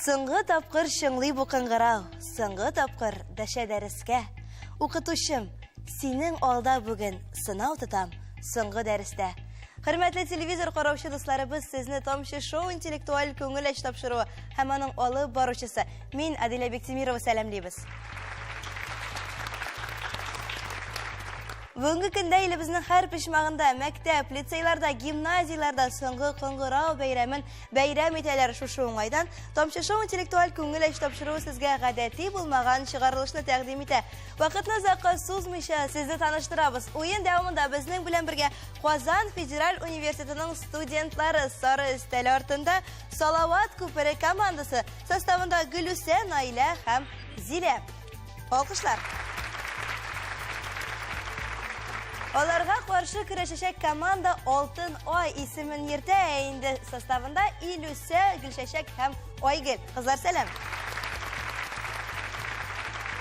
Соңгы тапкыр чыңлый бу кыңгырау, соңгы тапкыр дәшә дәрескә. Укытучым, синең алда бүген сынау тотам, соңгы дәрестә. Хөрмәтле телевизор караучы дусларыбыз, сезне Тамчы шоу интеллектуаль күңел ач тапшыруы һәм аның алып баручысы мин, Аделя Бектимирова сәламлибез. Бүгенге көндә илебезнең һәр почмагында, мәктәп, лицейларда, гимназияләрдә соңгы кыңгырау бәйрәмен бәйрәм итәләр. Шушы уңайдан Тамчы шоу интеллектуаль күңел ач тапшыруы сезгә гадәти булмаган чыгарылышны тәкъдим итә. Вакытны озакка сузмыйча сезне таныштырабыз. Уен дәвамында безнең белән бергә Казан федераль университетының студентлары сары өстәл артында Салават күпере командасы составында Гөлүсә, Наилә һәм Зилә. Алкышлар. Аларга каршы көрәшәчәк команда Алтын Ай исемен йөртә, ә инде составында Илүсә, Гөлчәчәк һәм Айгөл. Кызлар, сәлам.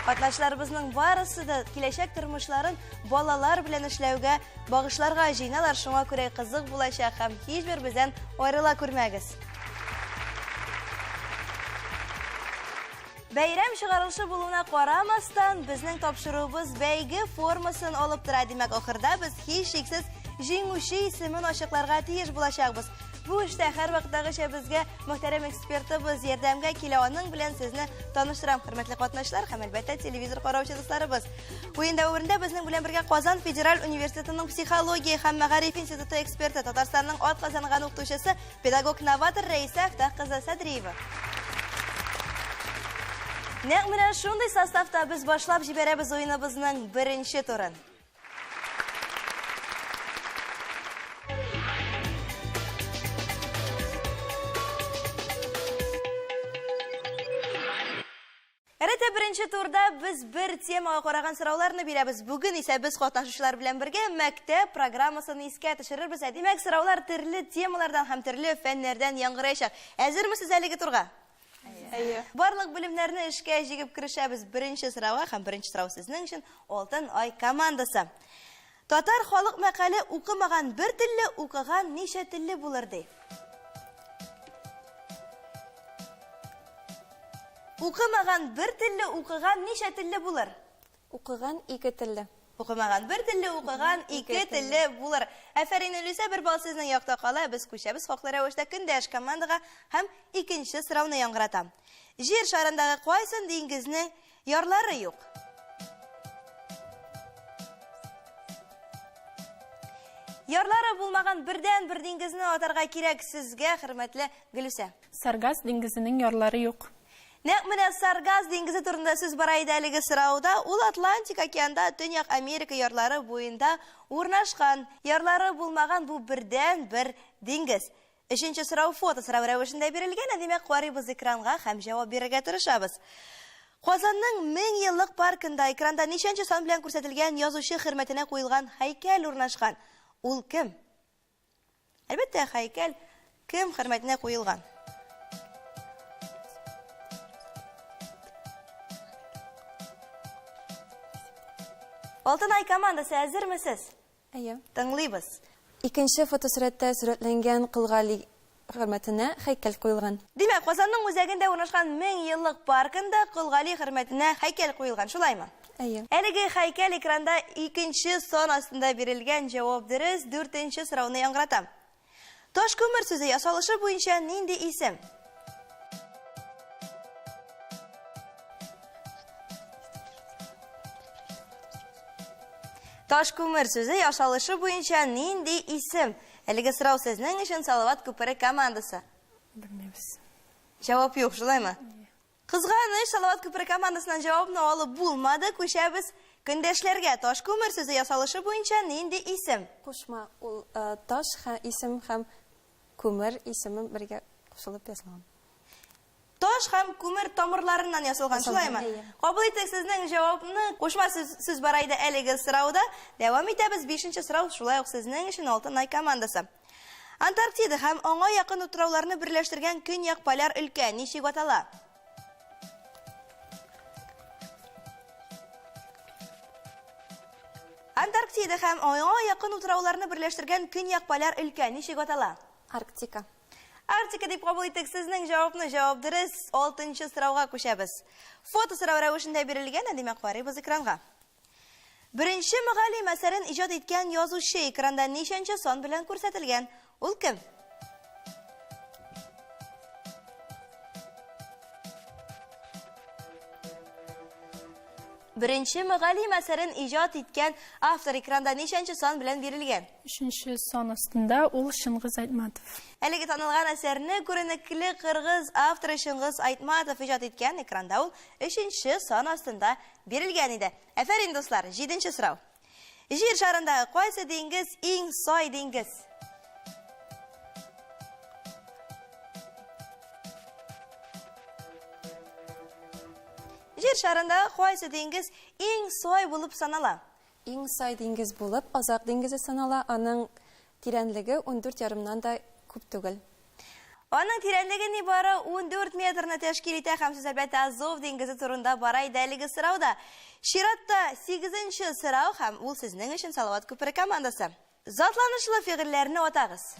Катнашчыларыбызның барысы да киләчәк тормышларын балалар белән эшләүгә багышларга җыеналар, шуңа күрә кызык булачак һәм һичбер бездән аерыла күрмәгез. Бәйрәм чыгарылышы булуына карамастан, безнең тапшыруыбыз бәйге формасын алып тора. Димәк, ахырда без һичшиксез җиңүче исемен ачыкларга тиеш булачакбыз. Бу эштә һәрвакыттагыча безгә мөхтәрәм экспертыбыз ярдәмгә килә. Аның белән сезне таныштырам, хөрмәтле катнашчылар һәм, әлбәттә, телевизор караучы дусларыбыз. Уен дәверендә безнең белән бергә Казан федераль университетының психология һәм мәгариф институты эксперты, Татарстанның атказанган укытучысы Педагог-новатор Рәисә Әфтах кызы Садриева. Нәкъ менә шундый составта без башлап җибәрәбез уеныбызның беренче турын. Әлбәттә, беренче турда без бер темага караган сорауларны бирәбез. Бүген исә без катнашучылар белән бергә мәктәп программасын искә төшерербез. Ә димәк, сораулар төрле темалардан һәм төрле фәннәрдән яңгыраячак. Әзерме сез әлеге турга? Әйе. Барлык белемнәрне эшкә җигеп керешәбез беренче сорауга һәм беренче сорау сезнең өчен Алтын Ай командасы. Татар халык мәкале укымаган бер телле, укыган ничә телле булыр ди? Укымаган бер телле, укыган ничә телле булыр? Укыган ике телле. Укымаган бер телле, укыган ике телле булыр. Афәрин, Илүсә, бер балл сезнең якта кала. Без күчәбез хаклы рәвештә көндәш командага һәм икенче сорауны яңгыратам. Җир шарындагы кайсын диңгезнең ярлары юк? Ярлары булмаган бердән-бер диңгезне атарга кирәк сезгә, хөрмәтле Гөлүсә. Саргас диңгезенең ярлары юк. Нәкъ менә Саргас диңгезе турында сүз бара иде әлеге сорауда. Ул Атлантик океанда Төньяк Америка ярлары буенда урнашкан. Ярлары булмаган бу бердән-бер диңгез. Өченче сорау фото сорау рәвешендә бирелгән, ә димәк карыйбыз экранга һәм җавап бирергә тырышабыз. Казанның 1000 еллык паркында экранда ничәнче сан белән күрсәтелгән язучы хөрмәтенә куелган һәйкәл урнашкан? Ул кем? Әлбәттә, һәйкәл кем хөрмәтенә куелган? Алтынай командасы әзерме сез? Әйе. Тыңлыйбыз. Икенче фотосурәттә сурәтләнгән Кол Гали хөрмәтенә һәйкәл куелган. Димәк, Казанның үзәгендә урнашкан 1000 еллык паркында Кол Гали хөрмәтенә һәйкәл куелган, шулаймы? Әйе. Әлеге һәйкәл экранда икенче сан астында бирелгән җавап дөрес, дүртенче сорауны яңгыратам. Ташкүмер сүзе ясалышы буенча нинди исем? Ташкүмер сүзе ясалышы буенча нинди исем? Әлеге сорау сезнең өчен Салават күпере командасы. Белмибез. Җавап юк, шулаймы? Кызганыч, Салават күпере командасыннан җавапны алып булмады. Күчәбез көндәшләргә. Таш күмер сүзе ясалышы буенча нинди исем? Кушма, ул таш исем һәм күмер исеме бергә кушылып язылган. Таш һәм күмер тамырларыннан ясалган, шулаймы? Кабул итик сезнең җавапны. Кушма сүз, сүз бара иде әлеге сорауда. Дәвам итәбез. Бишенче сорау шулай ук сезнең өчен Алтын Ай командасы. Антарктида һәм аңа якын утрауларны берләштергән көньяк поляр өлкә ничек атала? Антарктида һәм аңа якын утрауларны берләштергән көньяк поляр өлкә ничек атала? Арктика. Антарктика дип кабул иттек сезнең җавапны. Җавап дөрес. Алтынчы сорауга күчәбез. Фото сорау рәвешендә бирелгән, ә димәк карыйбыз экранга. Беренче мөгаллим әсәрен иҗат иткән язучы экранда ничәнче сан белән күрсәтелгән? Ул кем? Беренче мөгаллим әсәрен иҗат иткән автор экранда ничәнче сан белән бирелгән? Өченче сан астында ул Чыңгыз Айтматов. Әлеге танылган әсәрне күренекле кыргыз авторы Чыңгыз Айтматов иҗат иткән, экранда ул өченче сан астында бирелгән иде. Әфәрин, дуслар, җиденче сорау. Җир шарындагы кайсы диңгез иң сай диңгез? Җир шарындагы кайсы диңгез иң сай булып санала? Иң сай диңгез булып Азак диңгезе санала, аның тирәнлеге 14 ярымнан да күп түгел. Аның тирәнлеге нибары 14 метрны тәшкил итә һәм сүз әлбәттә Азов диңгезе турында бара иде әлеге сорауда. Чиратта 8 сорау һәм ул сезнең өчен Салават күпере командасы. Затланышлы фигыльләрне атагыз.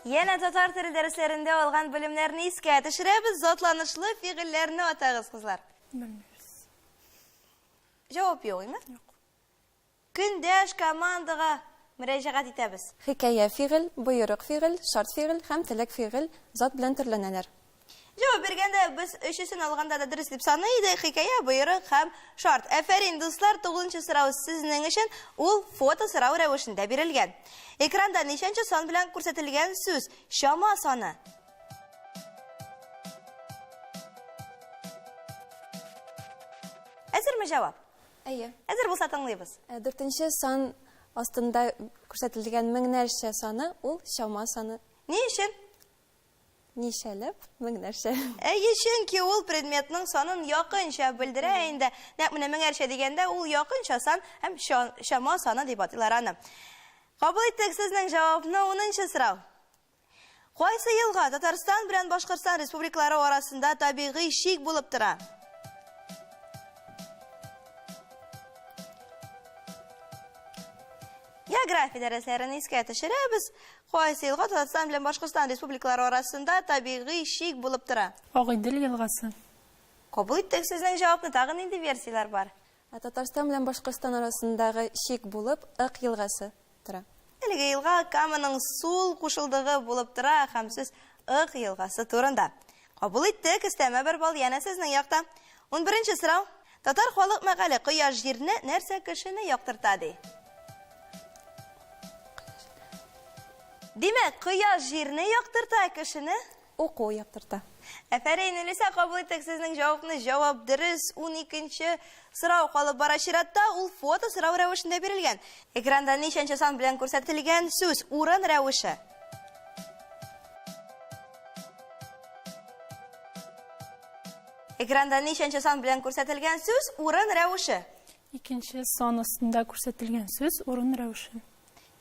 Янә татар теле дәресләрендә алган белемнәрне искә төшерәбез. Затланышлы фигыльләрне атагыз, кызлар. Белмибез. Җавап юк, име? Юк. Көндәш командага мөрәҗәгать итәбез. Хикәя фигыль, боерык фигыль, шарт фигыль һәм теләк фигыль зат белән төрләнәләр. Җавап биргәндә без өчесен алганда да дөрес дип саный идек. Хикәя, боерык һәм шарт. Әфәрин, дуслар, тугызынчы сорау сезнең өчен. Ул фото сорау рәвешендә бирелгән. Экранда ничәнче сан белән күрсәтелгән сүз? Чама саны. Әзерме җавап? Әйе. Әзер булса тыңлыйбыз. Дүртенче сан астында күрсәтелгән меңнәрчә саны ул чама саны. Ни өчен? Ничәләп? Меңнәрчә. Әйе, чөнки ул предметның санын якынча белдерә инде. Нәкъ менә меңәрчә дигәндә ул якынча сан һәм чама саны дип атыйлар аны. Кабул иттек сезнең җавапны. Унынчы сорау. Кайсы елга Татарстан белән Башкортстан республикалары арасында табигый чик булып тора? География дәресләрен искә төшерәбез. Кайсы елга Татарстан белән Башкортстан республикалары арасында табигый чик булып тора? Агыйдел елгасы. Кабул иттек сезнең җавапны. Тагын нинди версияләр бар? Ә Татарстан белән Башкортстан арасындагы чик булып Ык елгасы тора. Әлеге елга Каманың сул кушылдыгы булып тора һәм сүз Ык елгасы турында. Кабул иттек, өстәмә бер балл янә сезнең якта. 11 сорау. Татар халык мәкале кояш җирне, нәрсә кешене яктырта ди. Димәк, кояш җирне яктырта, кешене уку яктырта. Әфәрин, Элиса, кабул иттек сезнең җавапны. Җавап дөрес. 12 сорау калып бара чиратта. Ул фото сорау рәвешендә бирелгән. Экранда ничәнче сан белән күрсәтелгән сүз урын рәвеше? Экранда ничәнче сан белән күрсәтелгән сүз урын рәвеше? Икенче сан астында күрсәтелгән сүз урын рәвеше.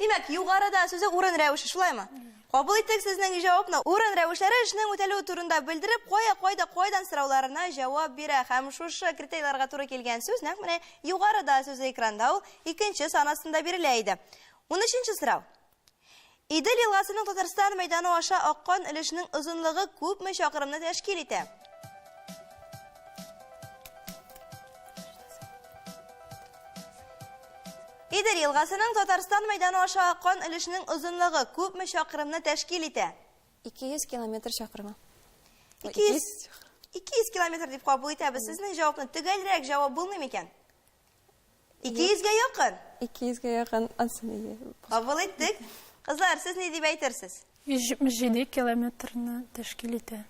Димәк, югарыда сүзе урын рәвеше, шулаймы? Кабул иттек сезнең җавапны. Урын рәвешләре эшнең үтәлүе турында белдереп, кая, кайда, кайдан сорауларына җавап бирә. Һәм шушы критерийларга туры килгән сүз нәкъ менә югарыда сүзе экранда ул икенче сан астында бирелә иде. 13 сорау. Идел елгасының Татарстан мәйданы аша аккан өлешенең озынлыгы күпме чакрымны тәшкил итә? Идел елгасының Татарстан мәйданы аша аккан өлешенең озынлыгы күпме чакрымны тәшкил итә? 200 километр чакрымы. 200 200 километр дип кабул итәбез. Сезнең җавапны төгәлрәк җавап булмый микән? 200гә якын. 200гә якын, ансын ие. Кабул иттек. Кызлар, сез ни дип әйтерсез? 177 километрны тәшкил итә.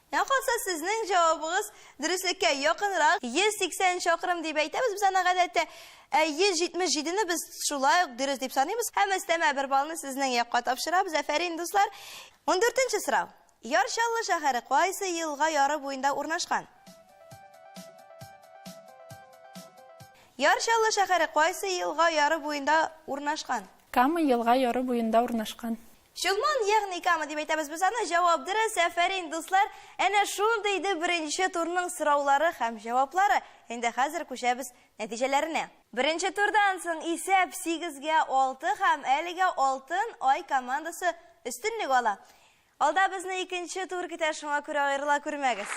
Миңа калса, сезнең җавабыгыз дөреслеккә якынрак. 180 чакрым дип әйтәбез без аны гадәттә. Ә 177-не без шулай ук дөрес дип саныйбыз. Һәм өстәмә бер баллны сезнең якка тапшырабыз. Әфәрин, дуслар. 14 сорау. Яр Чаллы шәһәре кайсы елга яры буенда урнашкан? Яр Чаллы шәһәре кайсы елга яры буенда урнашкан? Кама елга яры буенда урнашкан. Чулман, ягъни Кама дип әйтәбез без аны. Җавап дөрес. Афәрин, дуслар. Әнә шундый иде беренче турның сораулары һәм җаваплары. Инде хәзер күчәбез нәтиҗәләренә. Беренче турдан соң исәп 8-гә 6 һәм әлегә Алтын Ай командасы өстенлек ала. Алда безне икенче тур көтә, шуңа күрә аерыла күрмәгез.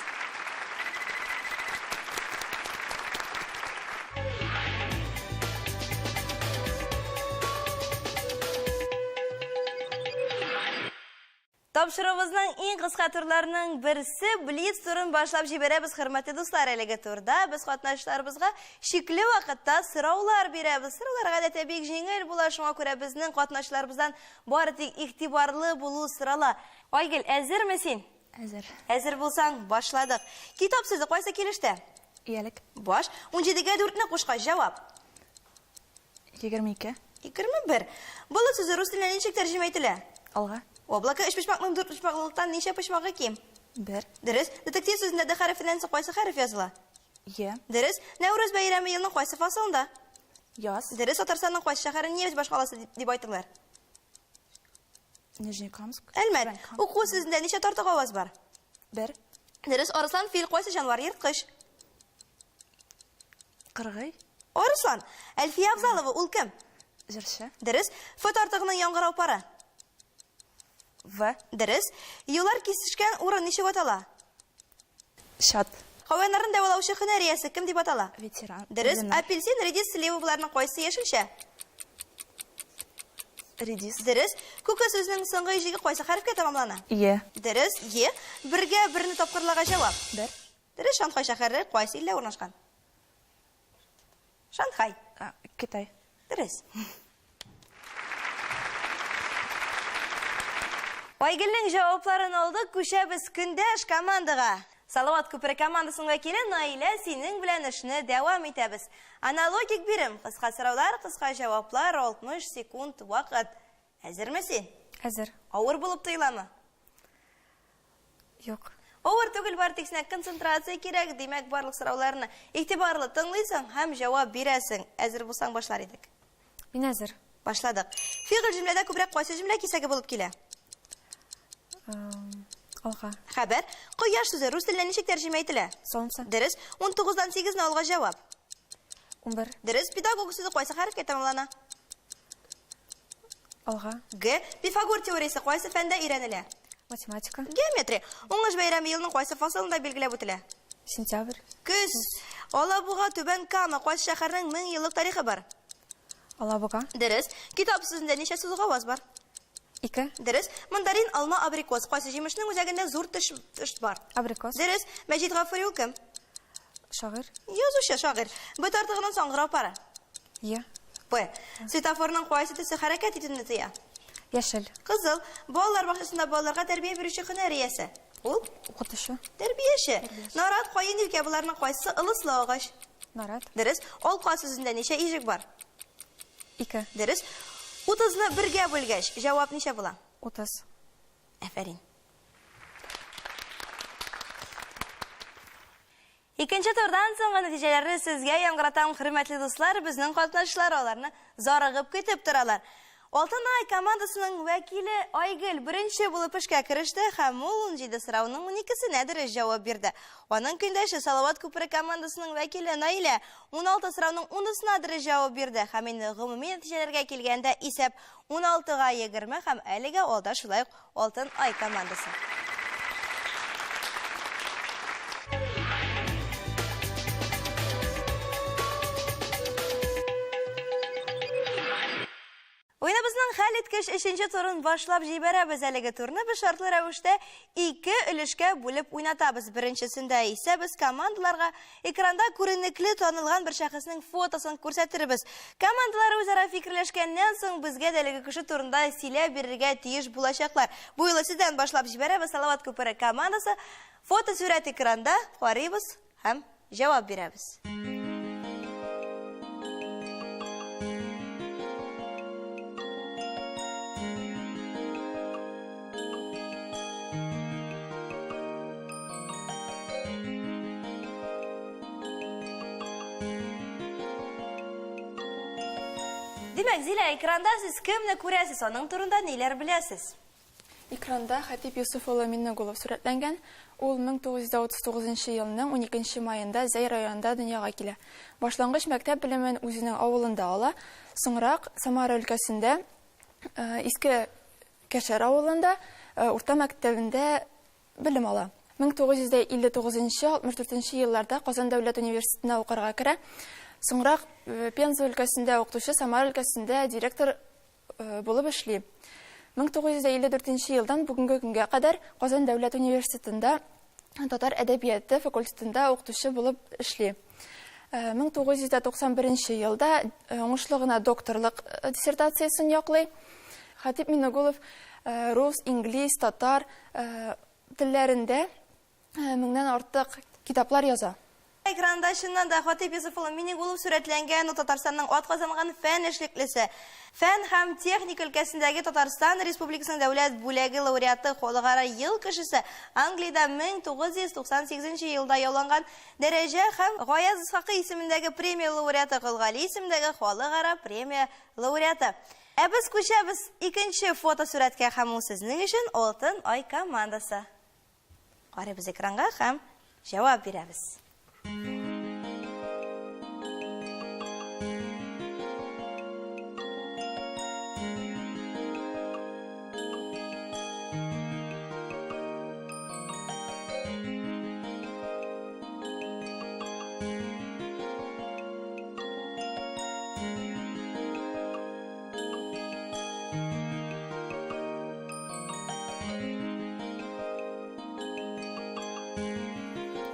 Тапшыруыбызның иң кыска турларының берсе Блиц турын башлап җибәрәбез, хөрмәтле дуслар. Әлеге турда без катнашучыларыбызга чикле вакытта сораулар бирәбез. Сораулар гадәттә бик җиңел була, шуңа күрә безнең катнашучыларыбыздан бары тик игътибарлы булу сорала. Айгөл, әзерме син? Әзер. Әзер булсаң, башладык. Китап сүзе кайсы килештә? Иялек. Баш. 17-гә 4-не кушкач, җавап. 22. 21. Болыт сүзе рус теленә ничек тәрҗемә ителә? Алга. Облако өчпочмакның дүртпочмаклылыктан ничә почмагы ким? 1. Дөрес. Детектив сүзендә Д хәрефеннән соң кайсы хәреф языла? Е. Дөрес. Нәүрүз бәйрәме елның кайсы фасылында? Яз. Дөрес. Татарстанның кайсы шәһәрен нефть башкаласы дип айталар? Нижнекамск. Әлмәт. Уку сүзендә ничә тартык аваз бар? 1. Дөрес. Арыслан, фил кайсы җанвар? Ерткыч. Кыргый. Арыслан. Әлфия Абзалова ул кем? Җырчы. Дөрес. Ф тартыгының яңгырау пары. В. Дөрес. Юллар кисешкән урын ничек атала? Чат. Хайваннарны дәвалаучы һөнәр иясе кем дип атала? Ветеран. Дөрес. Ветеринар. Апельсин, редис, слива боларның кайсы яшелчә? Редис. Дөрес. Күке сүзенең соңгы иҗеге кайсы хәрефкә тәмамлана? Е. Дөрес. Е. Бергә берне тапкырларга җавап. 1. Дөрес. Шанхай шәһәре кайсы илдә урнашкан? Шанхай. Китай. Дөрес. Айгөлнең җавапларын алдык, күчәбез көндәш командага. Салават күпере командасының вәкиле Наилә, синең белән эшне дәвам итәбез. Аналогик бирем, кыска сораулар, кыска җаваплар, 60 секунд вакыт. Әзерме син? Әзер. Авыр булып тоеламы? Юк. Авыр түгел, бары тик сиңа концентрация кирәк, димәк, барлык сорауларны игътибарлы тыңлыйсың һәм җавап бирәсең. Әзер булсаң, башлар идек. Мин әзер. Башладык. Фигыль җөмләдә күбрәк кайсы җөмлә кисәге булып килә? Алга. Хәбәр. Кояш сүзе рус теленә ничек тәрҗемә ителә? Солнце. Дөрес. 19-дан 8-не алга җавап. 11. Дөрес. Педагог сүзе кайсы хәрефкә тәмамлана? Алга. Г. Пифагор теориясе кайсы фәндә өйрәнелә? Математика. Геометрия. Уңыш бәйрәме елның кайсы фасылында билгеләп үтелә? Сентябрь. Көз. Алабуга, Түбән Кама кайсы шәһәрнең 1000 еллык тарихы бар? Алабуга. Дөрес. Китап сүзендә ничә сүз аваз бар? 2. Дөрес. Мандарин, алма, абрикос. Кайсы җимешнең үзәгендә зур теш, теш бар? Абрикос. Дөрес. Мәҗит Гафури ул кем? Шагыйрь. Язучы, шагыйрь. Б тартыгының саңгырау пары. Е. П. Светофорның кайсы төсе хәрәкәт итүне тыя? Яшел. Кызыл. Балалар бакчасында балаларга тәрбия бирүче һөнәр иясе. Ул? Укытучы. Тәрбияче. Нарат, каен, юкә боларның кайсысы ылыслы агач? Нарат. Дөрес. Алка сүзендә ничә иҗек бар? 2. Дөрес. 30-ны бергә бүлгәч, җавап ничә була? 30. Афәрин. Икенче турдан соңгы нәтиҗәләрне сезгә яңгыратам, хөрмәтле дуслар, безнең катнашчылар аларны зарыгып көтеп торалар. Алтын Ай командасының вәкиле Айгөл беренче булып эшкә кереште һәм ул 17 сорауның 12-сенә дөрес җавап бирде. Аның көндәше Салават күпере командасының вәкиле Наилә 16 сорауның 10-сына дөрес җавап бирде һәм инде гомуми нәтиҗәләргә килгәндә исәп 16-га 20 һәм әлегә алда шулай ук Алтын Ай командасы. Уеныбызның хәл иткеч өченче турын башлап җибәрәбез. Әлеге турны без шартлы рәвештә ике өлешкә бүлеп уйнатабыз. Беренчесендә исә без командаларга экранда күренекле танылган бер шәхеснең фотосын күрсәтербез. Командалар үзара фикерләшкәннән соң безгә дә әлеге кеше турында сөйләп бирергә тиеш булачаклар. Бу юлы сездән башлап җибәрәбез. Салават күпере командасы фотосурәт экранда карыйбыз һәм җавап бирәбез. Димәк, Зилә, экранда сез кемне күрәсез, аның турында ниләр беләсез? Экранда Хатип Йосыф улы Миннегулов сурәтләнгән. Ул 1939 елның 12 маенда Зәй районында дөньяга килә. Башлангыч мәктәп белемен үзенең авылында ала. Соңрак Самара өлкәсендә Иске Кәшәр авылында урта мәктәбендә белем ала. 1959-64 елларда Казан дәүләт университетына укырга керә. Соңрак Пенза өлкәсендә укытучы, Самара өлкәсендә директор булып эшли. 1954 елдан бүгенге көнгә кадәр Казан дәүләт университетында татар әдәбияты факультетында укытучы булып эшли. 1991 елда уңышлы гына докторлык диссертациясен яклый. Хатип Миннегулов рус, инглиз, татар телләрендә меңнән артык китаплар яза. Экранда чыннан да Хатип Йосыф улы Миннегулов сурәтләнгән, ул Татарстанның атказанган фән эшлеклесе, фән һәм техника өлкәсендәге Татарстан Республикасының дәүләт бүләге лауреаты, халыкара ел кешесе, Англиядә 1998 елда яуланган дәрәҗә һәм Гаяз Исхакый исемендәге премия лауреаты, Кол Гали исемендәге халыкара премия лауреаты. Ә без күчәбез икенче фотосурәткә, һәм ул сезнең өчен Алтын Ай командасы. Карыйбыз экранга һәм җавап бирәбез.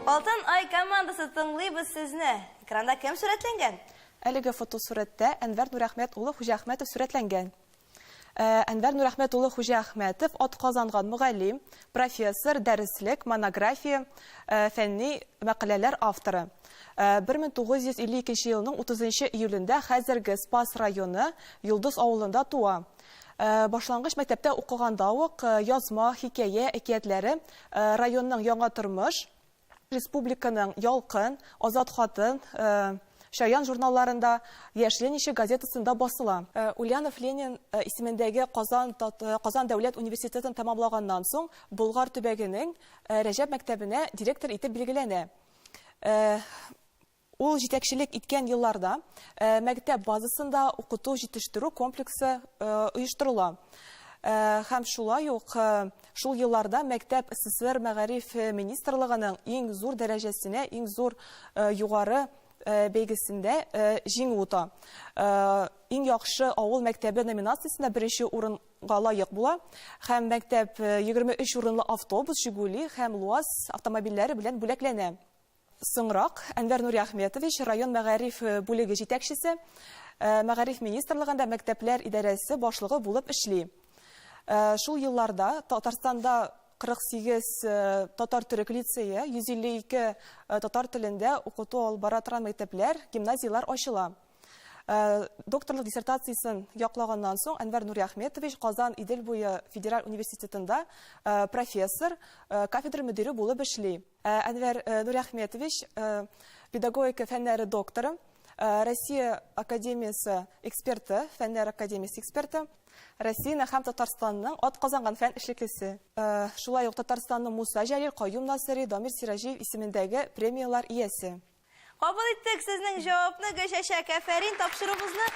Алтын Ай командасы, тыңлыйбыз сезне. Экранда кем сурәтләнгән? Әлеге фотосурәттә Әнвәр Нурәхмәт улы Хуҗаәхмәтов сурәтләнгән. Әнвәр Нурәхмәт улы Хуҗаәхмәтов атказанган мөгаллим, профессор, дәреслек, монография, фәнни мәкаләләр авторы. 1952 елның 30 июлендә хәзерге Спас районы Йолдыз авылында туа. Башлангыч мәктәптә укыганда ук язма, хикәя, әкиятләре районның Яңа тормыш, республиканың Ялкын, Азат хатын, Чаян журналларында, Яшь Ленинчы газетасында басыла. Ульянов Ленин исемендәге Казан, Казан дәүләт университетын тәмамлаганнан соң Болгар төбәгенең Рәҗәп мәктәбенә директор итеп билгеләнә. Ул җитәкчелек иткән елларда мәктәп базасында укыту-җитештерү комплексы оештырыла. Һәм шулай ук шул елларда мәктәп СССР мәгариф министрлыгының иң зур дәрәҗәсенә, иң зур югары бәйгесендә җиңү ота. Иң яхшы авыл мәктәбе номинациясендә беренче урынга лаек була һәм мәктәп 23 урынлы автобус, Жигули һәм ЛУАЗ автомобильләре белән бүләкләнә. Соңрак Әнвәр Нуриахметович район мәгариф бүлеге җитәкчесе, мәгариф министрлыгында мәктәпләр идарәсе башлыгы булып эшли. Шул елларда Татарстанда 48 татар-төрек лицее, 152 татар телендә укыту алып бара торган мәктәпләр, гимназияләр ачыла. Докторлык диссертациясен яклаганнан соң Әнвәр Нуриахметович Казан Идел буе федераль университетында профессор, кафедра мөдире булып эшли. Әнвәр Нуриахметович педагогика фәннәре докторы, Россия академиясе эксперты, фәннәр академиясе эксперты, Россиянең һәм Татарстанның атказанган фән эшлеклесе. Шулай ук Татарстанның Муса Җәлил, Каюм Насыйри, Дамир Сираҗиев исемендәге премияләр иясе. Кабул иттек сезнең җавапны, Гөлчәчәк. Афәрин, тапшыруыбызны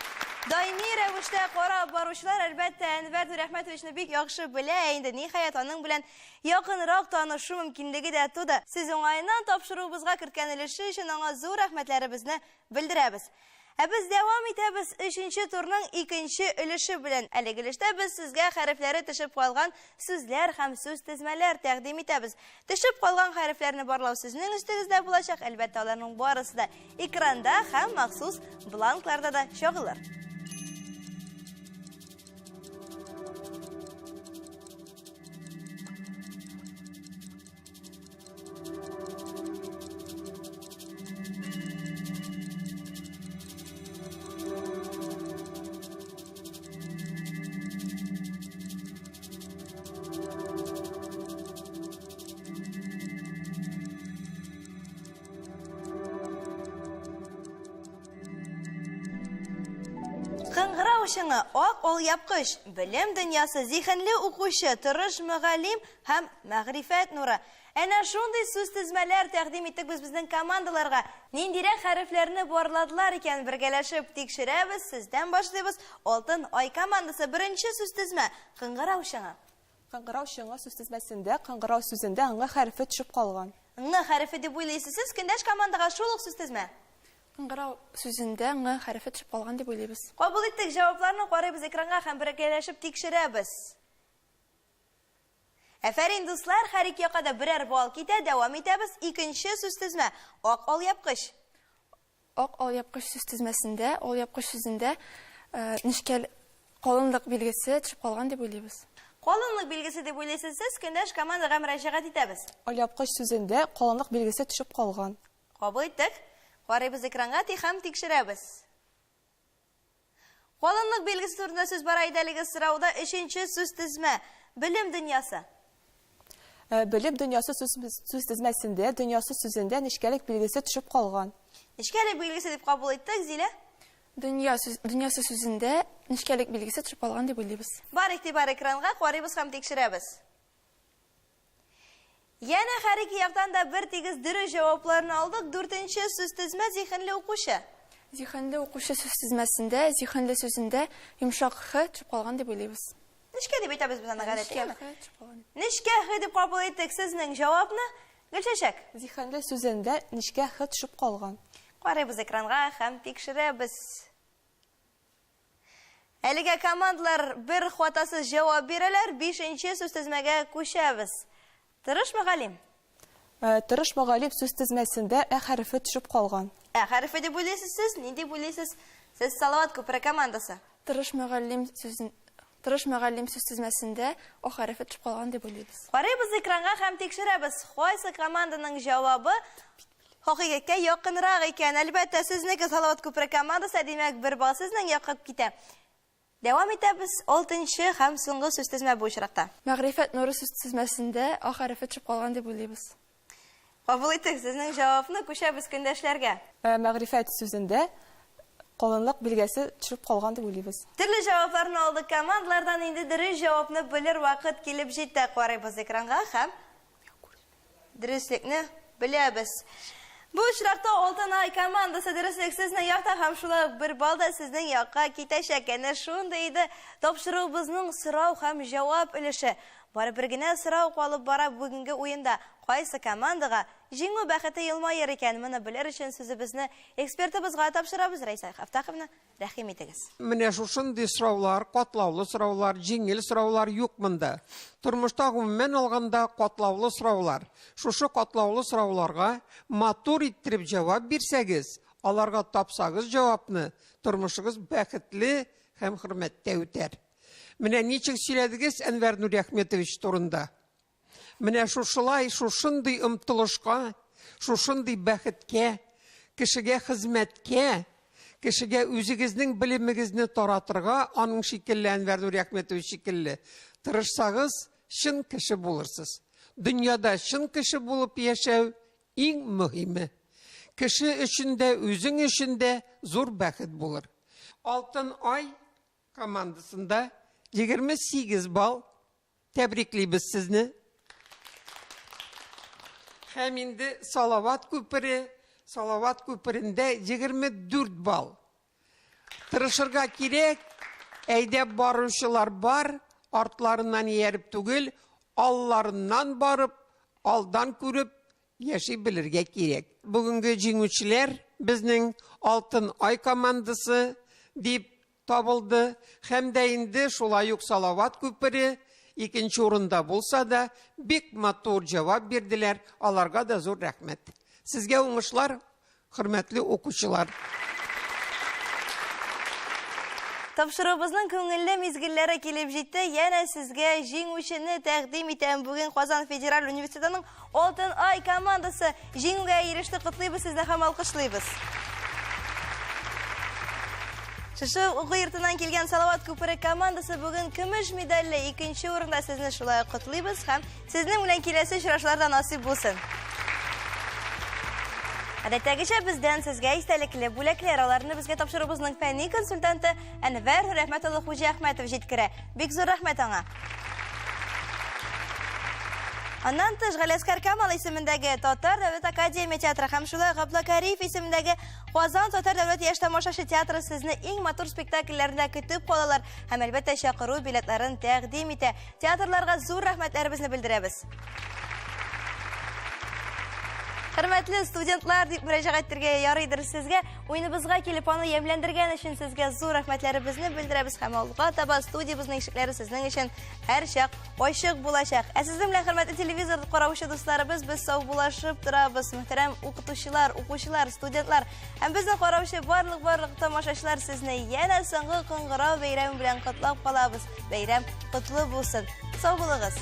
даими рәвештә карап баручылар, әлбәттә, Әнвәр Нурәхмәтовичны бик яхшы белә инде. Ниһаять, аның белән якынрак танышу мөмкинлеге дә туды. Сүз уңаеннан тапшыруыбызга керткән өлеше өчен аңа зур рәхмәтләребезне белдерәбез. Ә без дәвам итәбез өченче турның икенче өлеше белән. Әлеге өлештә без сезгә хәрефләре төшеп калган сүзләр һәм сүз тезмәләр тәкъдим итәбез. Төшеп калган хәрефләрне барлау сезнең өстегездә булачак. Әлбәттә, аларның барысы да экранда һәм махсус бланкларда да чагылыр. чыңы, ак алъяпкыч, белем дөньясы, зиһенле укучы, тырыш мөгаллим һәм мәгърифәт нуры. Әнә шундый сүзтезмәләр тәкъдим иттек без безнең командаларга. Ниндирәк хәрефләрне барладылар икән, бергәләшеп тикшерәбез. Сездән башлыйбыз. Алтын Ай командасы, беренче сүзтезмә, кыңгырау чыңы. Кыңгырау чыңы сүзтезмәсендә кыңгырау сүзендә ң хәрефе төшеп калган. Ң хәрефе дип уйлыйсыз сез, көндәш командага шул ук сүзтезмә. Кыңгырау сүзендә ң хәрефе төшеп калган дип уйлыйбыз. Кабул иттек җавапларны, карыйбыз экранга һәм бергәләшеп тикшерәбез. Әфәрин, дуслар, һәр ике якка да берәр балл китә. Дәвам итәбез. Икенче сүзтезмә. Ак алъяпкыч. Ак алъяпкыч сүзтезмәсендә алъяпкыч сүзендә нечкә калынлык билгесе төшеп калган дип уйлыйбыз. Калынлык билгесе дип уйлыйсыз сез, көндәш командага мөрәҗәгать итәбез. Алъяпкыч сүзендә калынлык билгесе төшеп калган. Кабул иттек. Карыйбыз экранга һәм тикшерәбез. Калынлык билгесе турында сүз бара иде әлеге сорауда. Өченче сүзтезмә. Белем дөньясы. Белем дөньясы сүзтезмәсендә дөньясы сүзендә нечкәлек билгесе төшеп калган. Нечкәлек билгесе дип кабул иттек, Зилә? Дөнья сүз, дөньясы сүзендә нечкәлек билгесе төшеп калган дип уйлыйбыз. Бар игътибар экранга, карыйбыз һәм тикшерәбез. Янә һәр ике яктан да бер тигез дөрес җавапларны алдык. Дүртенче сүзтезмә зиһенле укучы. Зиһенле укучы сүзтезмәсендә зиһенле сүзендә йомшак х төшеп калган дип уйлыйбыз. Нечкә дип әйтәбез без аны гадәттә. Нечкә х төшеп калган. Нечкә х дип кабул иттек сезнең җавапны. Гөлчәчәк. Зиһенле сүзендә нечкә х төшеп калган. Карыйбыз экранга һәм тикшерәбез. Әлегә командалар бер хатасыз җавап бирәләр. Бишенче сүзтезмәгә күчәбез. Тырыш мөгаллим. Тырыш мөгаллим сүзтезмәсендә ә хәрефе төшеп калган. Ә хәрефе дип уйлыйсыз сез? Нинди дип уйлыйсыз? Сез Салават күпере командасы. Тырыш мөгаллим сүзен Тырыш мөгаллим сүзтезмәсендә о хәрефе төшеп калган дип уйлыйбыз. Карыйбыз экранга һәм тикшерәбез. Кайсы команданың җавабы хакыйкатькә якынрак икән? Әлбәттә, сезнеке Салават күпере командасы, димәк, бер балл сезнең якка китә. Дәвам итәбез. Алтынчы һәм соңгы сүзтезмә бу очракта. Мәгърифәт нуры сүзтезмәсендә а хәрефе төшеп калган дип уйлыйбыз. Кабул иттек сезнең җавапны, күчәбез көндәшләргә. Мәгърифәт сүзендә калынлык билгесе төшеп калган дип уйлыйбыз. Төрле җавапларны алдык командалардан, инде дөрес җавапны белер вакыт килеп җитте. Карыйбыз экранга һәм дөреслекне беләбез. Бу очракта Алтын Ай командасы дөреслек сезнең якта һәм шулай ук бер балл да сезнең якка китәчәк. Әнә шундый иде тапшыруыбызның сорау һәм җавап өлеше. Бары бер генә сорау калып бара бүгенге уенда. Кайсы командага җиңү бәхете елмаер икән? Моны белер өчен сүзебезне экспертыбызга тапшырабыз. Рәйсә Хафтаховна, рәхим итегез. Менә шушындый сораулар, катлаулы сораулар, җиңел сораулар юк монда. Тормышта гомумән алганда катлаулы сораулар. Шушы катлаулы сорауларга матур иттереп җавап бирсәгез, аларга тапсагыз җавапны, тормышыгыз бәхетле һәм хөрмәттә үтәр. Менә ничек сөйләдегез Әнвәр Нуриахметович турында. Менә шушылай, шушындый омтылышка, шушындый бәхеткә, кешегә хезмәткә, кешегә үзегезнең белемегезне таратырга, аның шикелле, Әнвәр Нуриахметович шикелле, тырышсагыз, чын кеше булырсыз. Дөньяда чын кеше булып яшәү иң мөһиме. Кеше өчен дә, үзең өчен дә зур бәхет булыр. Алтын Ай командасында 28 балл. Тәбриклибез сезне. Һәм инде Салават күпере, Салават күперендә 24 балл. Тырышырга кирәк, әйдәп баручылар бар, артларыннан ияреп түгел, алларыннан барып, алдан күреп яши белергә кирәк. Бүгенге җиңүчеләр безнең Алтын Ай командасы дип табылды. Һәм дә инде шулай ук Салават күпере икенче урында булса да, бик матур җавап бирделәр. Аларга да зур рәхмәт. Сезгә уңышлар, хөрмәтле укучылар. Тапшыруыбызның күңелле мизгелләре килеп җитте. Янә сезгә җиңүчене тәкъдим итәм. Бүген Казан федераль университетының Алтын Ай командасы җиңүгә иреште. Котлыйбыз сезне һәм алкышлыйбыз. Шушы уку йортыннан килгән Салават күпере командасы бүген көмеш медальле икенче урында. Сезне шулай ук котлыйбыз һәм сезнең белән киләсе очрашуларда насыйп булсын. Гадәттәгечә бездән сезгә истәлекле бүләкләр, аларны безгә тапшыруыбызның фәнни консультанты Әнвәр Рәхмәт улы Хуҗиәхмәтов җиткерә. Бик зур рәхмәт аңа. Аннан тыш Галиәскар Камал исемендәге Татар дәүләт академия театры һәм шулай Габдулла Кариев исемендәге Казан татар дәүләт яшь тамашачы театры сезне иң матур спектакльләрендә көтеп калалар һәм әлбәттә чакыру билетларын тәкъдим итә. Театрларга зур рәхмәтләребезне белдерәбез. Хөрмәтле студентлар, дип мөрәҗәгать итәргә ярыйдыр сезгә. Уеныбызга килеп аны ямьләндергән өчен сезгә зур рәхмәтләребезне белдерәбез һәм алга таба студиябезнең ишекләре сезнең өчен һәрчак ачык булачак. Ә сезнең белән, хөрмәтле телевизор караучы дусларыбыз, без саубуллашып торабыз. Мөхтәрәм укытучылар, укучылар, студентлар һәм безне караучы барлык-барлык тамашачылар, сезне янә соңгы кыңгырау бәйрәме белән котлап калабыз. Бәйрәм котлы булсын. Сау булыгыз.